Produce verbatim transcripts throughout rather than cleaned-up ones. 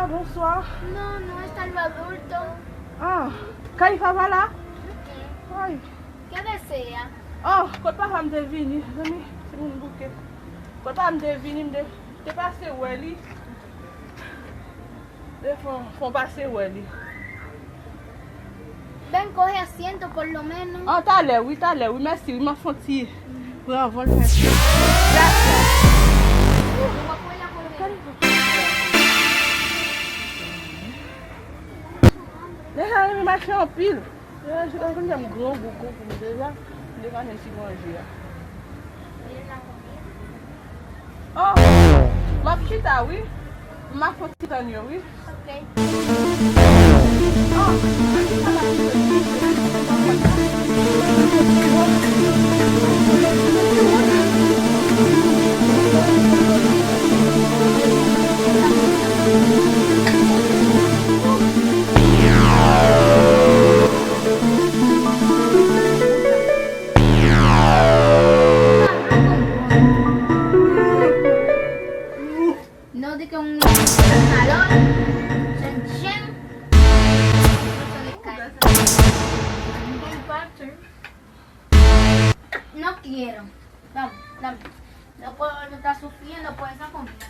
Bonswa. No, no, está el adulto. Ah, Kalifa pa la? Mm-mm. Ay. ¿Qué desea? Oh, kot papa m te vini, zanmi, timoun bouke. Kot papa m te vini, m te, te pase wè li. Te fon, fon pase wè li. Ven, coge asiento por lo menos. Ah, talè, wi, talè, wi, mèsi, wi, m ap fon ti pran vòl, mèsi. Gracias. Deja, m mache anpil. Deja, m gran gou, gou pou m deja. M deja gen ti manje a. Oh, m ap chita, wi. M ap fon ti tann yo, wi. Ok. Oh, m ap chita la. No, de que un calor, se jen, no quiero. Vamos, vamos. No puedo, no está sufriendo por esa comida.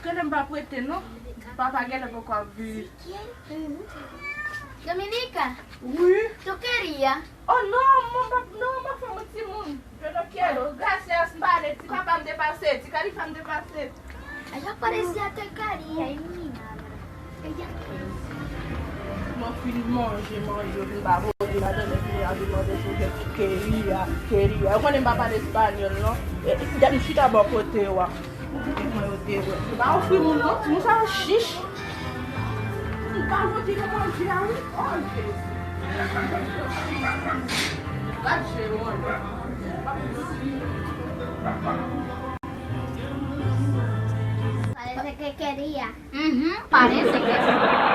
Kande m pa prete non. Papa genlè poko ap vini. Dominica, wi. Tú querías. Oh non, mwen pa, non, mwen pa fè mwen timoun. Yo no quiero. Gracias, m pale. Ti papa m te pase, ti Kalifa m te pase. Ella parecía te quería y mira. Ella quería. Mwen fin manje, manje, vin pa voye, madanm mwen vin la, vin mande si w gen ti keria, keria. Ou konnen m pa pale espanyòl, non. E, e, m chita bò kote w a. Mwen yo te wè. Yo pa ofri moun, non. Moun sa yo chich. M pa voye yo manje a, wi. Oh, Jezi. Gad je yo, wi. Parece que quería. Mhm, parece que sí.